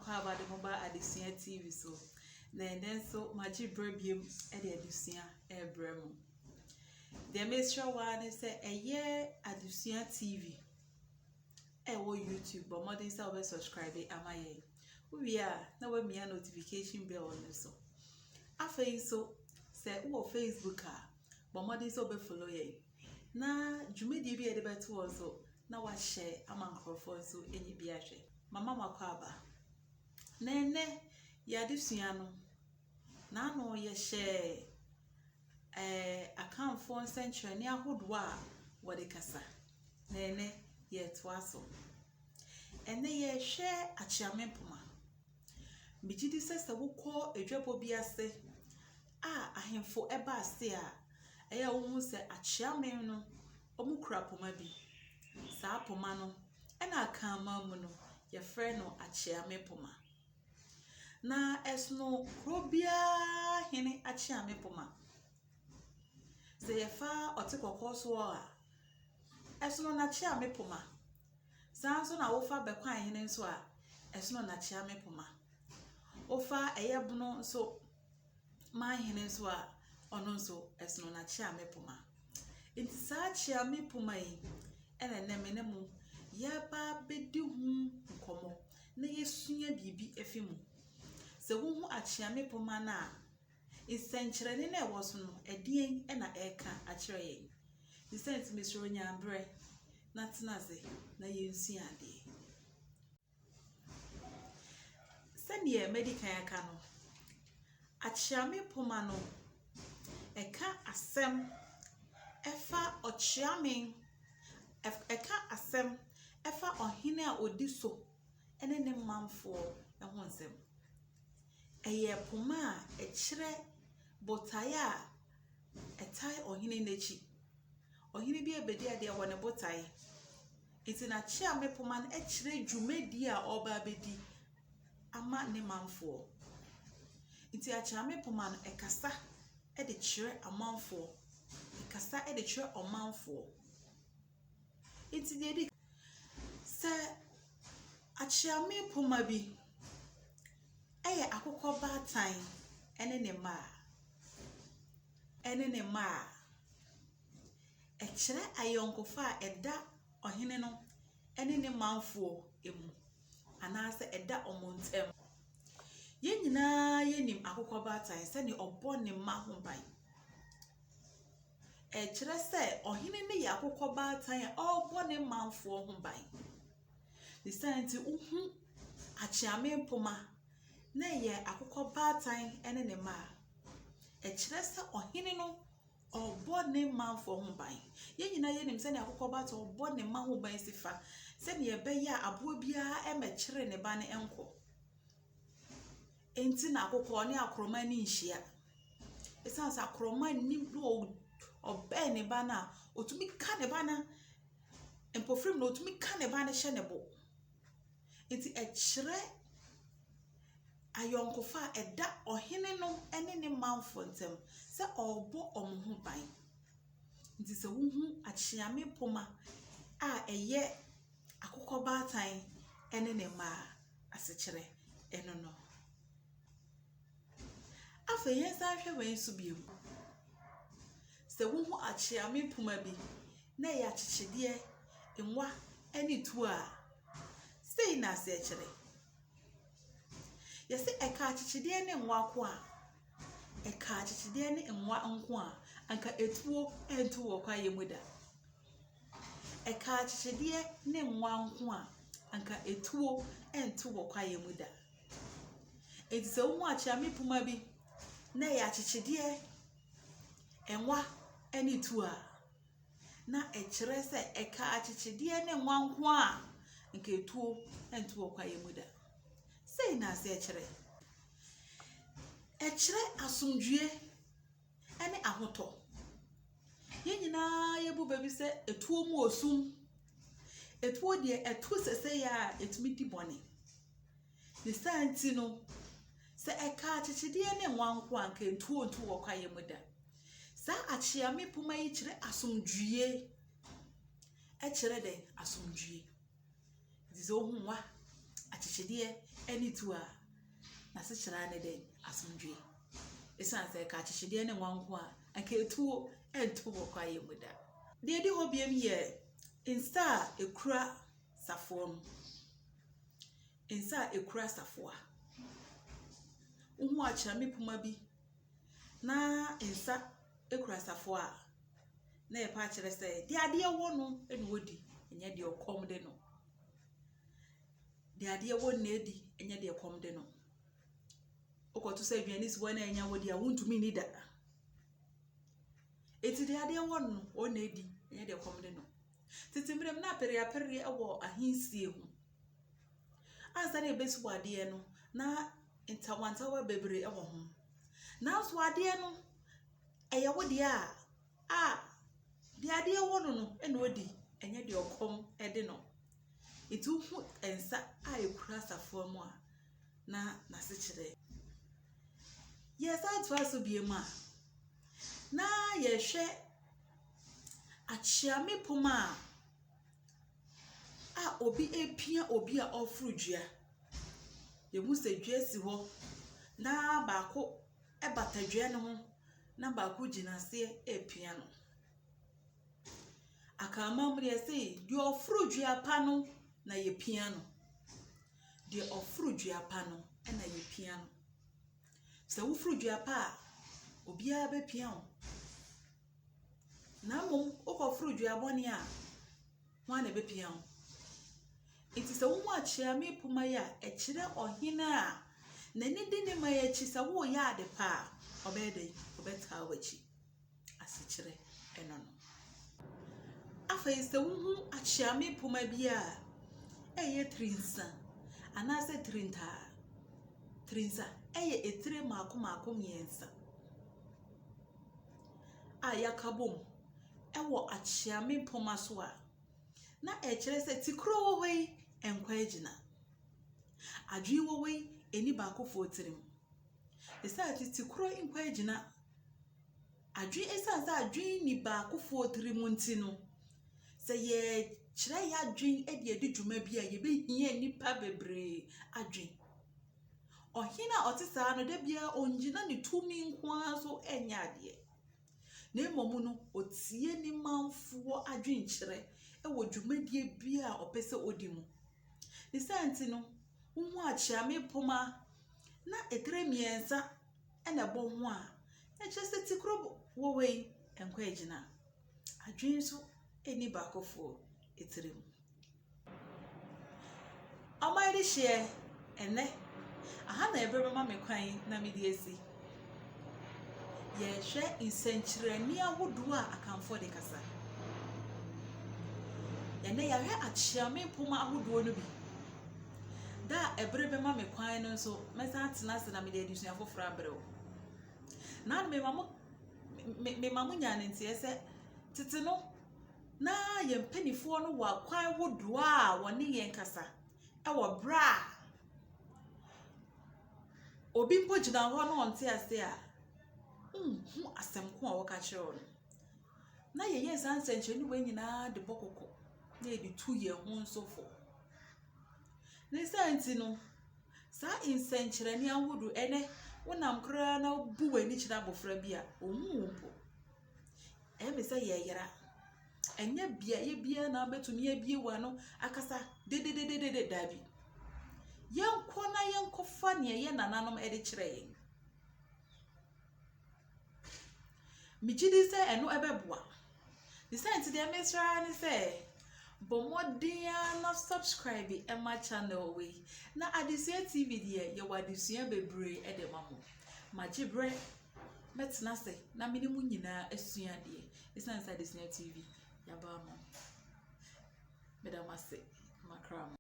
akwaaba de mo ba Adesua TV so. Na ɛnnɛ nso magye berɛ biom de adesua rebrɛ mo. Deɛ mesrɛ wo ara ne sɛ ɛyɛ Adesua TV ɛwɔ YouTube, bɔ mmɔden sɛ wobɛ subscribe ama yɛn. Wowie a na woamia notification bell no so. Afei nso sɛ wowɔ Facebook a, bɔ mmɔden sɛ wobɛ follow yɛn. Na dwumadie bi a yɛde bɛto hɔ nso na wahyɛ ama nkurɔfoɔ nso anya bi ahwɛ. Mama mo akwaaba. Na ɛnnɛ yɛn adesua no, n'ano yɛhyɛ Akanfoɔ nsɛnkyerɛnne ahodoɔ a wɔde kasa. Na ɛnnɛ yɛretoa so. Ɛnnɛ yɛrehwɛ Akyeame Mpoma. Megye di sɛ sɛ wokɔ adwabɔ bi ase a ahemfo ba ase a, ɛyɛ a wohu sɛ Akyeame no, wɔkura poma bi. Saa poma no, ɛna Akanman mu no, yɛfrɛ no Akyeame Poma. Na ɛsono kuro biara hene Akyeame Poma. Sɛ yɛfa ɔte kɔkɔɔ soɔ a, ɛsono n'Akyeame Poma. Saa nso na wofa Bɛkwan hene nso a, ɛsono n'Akyeame Poma. Wofa ɛyɛ Bono nso manhene nso a, ɔno nso ɛsono n'Akyeame Poma. Nti saa Akyeame Poma yi ɛna ɛnnɛ me ne mo yɛreba abɛdi ho nkɔmmɔ na yɛsua biribi afi mu. Sɛ wohu Akyeame Poma no a, nsɛnkyerɛnne no a ɛwɔ so no, ɛdeɛn na ɛreka akyerɛ yɛn? Ne sɛ nti mesrɛ wo nya berɛ na tena ase na yɛnsua adeɛ. Sɛdeɛ madi kan aka no, Akyeame Poma no, ɛka asɛm ɛfa ɔkyeame, ɛka asɛm ɛfa ɔhene a odi so ne ne manfoɔ ho nsɛm. Ɛyɛ poma a ɛkyerɛ botaeɛ a ɛtae ɔhene n'akyi. Ɔhene bi abɛdi adeɛ wɔ ne botaeɛ. Nti n'Akyeame Poma no kyerɛ dwumadie a ɔreba abɛdi ama ne manfoɔ. Nti Akyeame Poma no, ɛkasa de kyerɛ amanfoɔ. Ɛkasa de kyerɛ ɔmanfoɔ. Nti deɛ ɛdi sɛ Akyeame Poma bi yɛ akokɔ baatan ne ne mma a, ɛne ne mma a, ɛkyerɛ ayɔnkofa a ɛda ɔhene no ne ne manfoɔ mu anaasɛ ɛda wɔn ntam. Yɛn nyinaa yɛnim akokɔ baatan sɛdeɛ ɔbɔ ne mma ho ban. Ɛkyerɛ sɛ ɔhene no yɛ akokɔ baatan a ɔrebɔ ne manfoɔ ho ban. Ne saa nti wohu Akyeame Poma na ɛyɛ akokɔ baatan ne ne mma a, ɛkyerɛ sɛ ɔhene no ɔrebɔ ne manfoɔ ho ban. Yɛn nyinaa yɛnim sɛdeɛ akokɔ baatan ɔbɔ ne mma ho ban si fa sɛdeɛ ɛbɛyɛ a aboa biara mmɛkyere ne ba no nkɔ. Nti na akokɔ ne akorɔma ani nhyia. Ɛsiane sɛ akorɔma nnim na ɔbɛn ne ba no a, ɔtumi ka ne ba no mpofirim na ɔtumi ka ne ba no hyɛ ne bo. Nti ɛkyerɛ ayɔnkofa a ɛda ɔhene no ne ne manfoɔ ntam sɛ ɔrebɔ wɔn ho ban. Nti sɛ wohu Akyeame Poma a ɛyɛ akokɔ baatan ne ne mma a, asekyerɛ ɛno no. Afei yɛnsan hwɛ wei nso bio. Sɛ wohu Akyeame Poma bi na ɛyɛ akyekyedeɛ, nwa ne tuo a, sei na aseɛ kyerɛ. Yɛse ɛka akyekyedeɛ ne nwa nko a, ɛka akyekyedeɛ ne nwa nko a, anka etuo nto wɔ kwaeɛ mu da. Ɛka akyekyedeɛ ne nwa nko a, anka etuo nto wɔ kwaeɛ mu da. Enti sɛ wohu Akyeame Poma bi na ɛyɛ akyekyedeɛ, nwa ne tuo a, na ɛkyerɛ sɛ ɛka akyekyedeɛ ne nwa nko a, anka etuo nto wɔ kwaeɛ mu da. Sei na aseɛ kyerɛ. Ɛkyerɛ asomdwie ne ahotɔ. Yɛn nyinaa yɛbu bɛ bi sɛ etuo mu osum. Etuo deɛ ɛto sɛsɛɛ a ɛtumi di bɔne. Ne saa nti no, sɛ ɛka akyekyedeɛ ne nwa nko a, anka etuo nto wɔ kwaeɛ mu da. Saa Akyeame Poma yi kyerɛ asomdwie. Ɛkyerɛ dɛn? Asomdwie. Nti sɛ wohu nwa, akyekyedeɛ ne tuo a, n'asekyerɛ ara ne dɛn? Asomdwoe. Esiane sɛ ɛka akyekyedeɛ ne nwa nko a, anka etuo nto wɔ kwaeɛ mu da. Deɛ ɛdi hɔ biom yɛ nsa a ɛkura safoa mu. Nsa a ɛkura safoa. Wohu akyerɛme poma bi na nsa kura safoa a, na ɛpɛ akyerɛ sɛ deɛ adeɛ wɔ no na ɔdi, nyɛ deɛ ɔkɔm de no. Deɛ adeɛ wɔ no na ɛdi, nyɛ deɛ ɛkɔm de no. Wokɔto sɛ aduane si hɔ na ɛnya wɔ di a, wontumi nni da. Enti deɛ adeɛ wɔ no no, ɔno na ɛdi, nyɛ deɛ ɛkɔm de no. Tete mmerɛ mu na apereapereɛ wɔ ahensie ho. Ansa na yɛbɛsi wɔ adeɛ no, na ntawantawa bebree wɔ ho. Nanso adeɛ no, ɛyɛ wo deɛ a, a deɛ adeɛ wɔ no no na ɔdi, ɛnyɛ deɛ ɔkɔm de no. Nti wohu nsa a ɛkura safoa mu a, na n'asekyerɛ. Yɛsan toa so bio a, na yɛhwɛ akyeame poma a a obi repia obi a ɔreforo dua. Yɛhu sɛ dua si hɔ na baako bata dua no ho na baako gyina aseɛ repia no. Akanman mu no yɛse deɛ ɔforo dua pa no na yɛpia no. Deɛ ɔforo dua pa no na yɛpia no. Sɛ woforo dua pa a, obiara bɛpia wo. Na mmom wokɔforo dua bɔne a, hwan na ɛbɛpia wo? Nti sɛ wohu akyeame poma yi a, ɛkyerɛ ɔhene a n'ani di ne man akyi sɛ woreyɛ ade pa a, ɔbɛyɛ dɛn? Ɔbɛtaa w'akyi. Asekyerɛ ɛno no. Afei sɛ wohu akyeame poma bi a ɛyɛ tirinsa anaasɛ tirintaa. Tirinsa ɛyɛ etire mmaako mmaako mmiɛnsa a yɛaka bom ɛwɔ akyeame poma so a, na ɛkyerɛ sɛ tikuro wɔ hɔ yi, nkwa agyina. Adwene wɔ hɔ yi, ɛnni baakofoɔ tirim. Ɛsiane sɛ tikuro nkwa agyina, adwene ɛsiane sɛ adwene nni baakofoɔ tirim nti no, sɛ yɛrekyerɛ yɛn adwene de adi dwuma bi a, yɛbɛhia nnipa bebree adwene. Ɔhene a ɔte saa no, da biara ɔngyina ne tumi nko ara so nyɛ adeɛ. Na mmom no, ɔtie ne manfoɔ adwenkyerɛ wɔ dwumadie biara a ɔpɛ sɛ ɔdi mu. Ne saa nti no, wohu akyeame poma na etire mmiɛnsa na ɛbɔ ho a, na ɛkyerɛ sɛ tikuro wɔ hɔ yi, nkɔ agyina. Adwene nso nni baakofoɔ tirim. Ɔman de hyeɛ, ɛnnɛ, aha na ɛberɛ bɛma me kwan na mede asi. Yɛrehwɛ nsɛnkyerɛnne ahodoɔ a Akanfoɔ de kasa. Ɛnnɛ yɛahwɛ akyeame mpoma ahodoɔ no bi. Da a ɛbere bɛma me kwan no nso, mɛsan atena ase na mede adesua foforɔ abrɛ wo. Na mema mo me mema mo nyaa ne nteɛ sɛ tete no na yɛn mpanimfoɔ no wɔ akwan hodoɔ a wɔne yɛn kasa wɔ berɛ a obi mpo gyina hɔ na ɔnte ase a, wonhu asɛm ko a wɔka kyerɛ wo no. Na yɛyɛ saa nsɛnkyerɛnne wei nyinaa de bɔ kɔkɔ na yɛde tu yɛn ho nso fo. Ne saa nti no, saa nsɛnkyerɛnne ahodoɔ ɛnɛ wonam koraa na wobu w'ani kyerɛ abɔfra bi a, ɔnhu wo mpo. Ɛyɛ me sɛ yɛyera. Ɛnyɛ beaeɛ biara na wobɛtumi abue w'ano akasa dedededede, daabi. Yɛnkɔ na yɛnkɔfa nea yɛn nananom de kyerɛ yɛn. Megye di sɛ ɛno bɛboa. Ne saa nti deɛ mesrɛ ara ne sɛ, bɔ mmɔden ara na subscribe ma channel wei. Na Adesua TV deɛ, yɛwɔ adesua bebree de ma mo. Magye berɛ mɛtena ase na me ne mo nyinaa asua adeɛ. Ɛsiane sɛ Adesua TV, yɛaba ama mo. Meda mo ase, makra mo.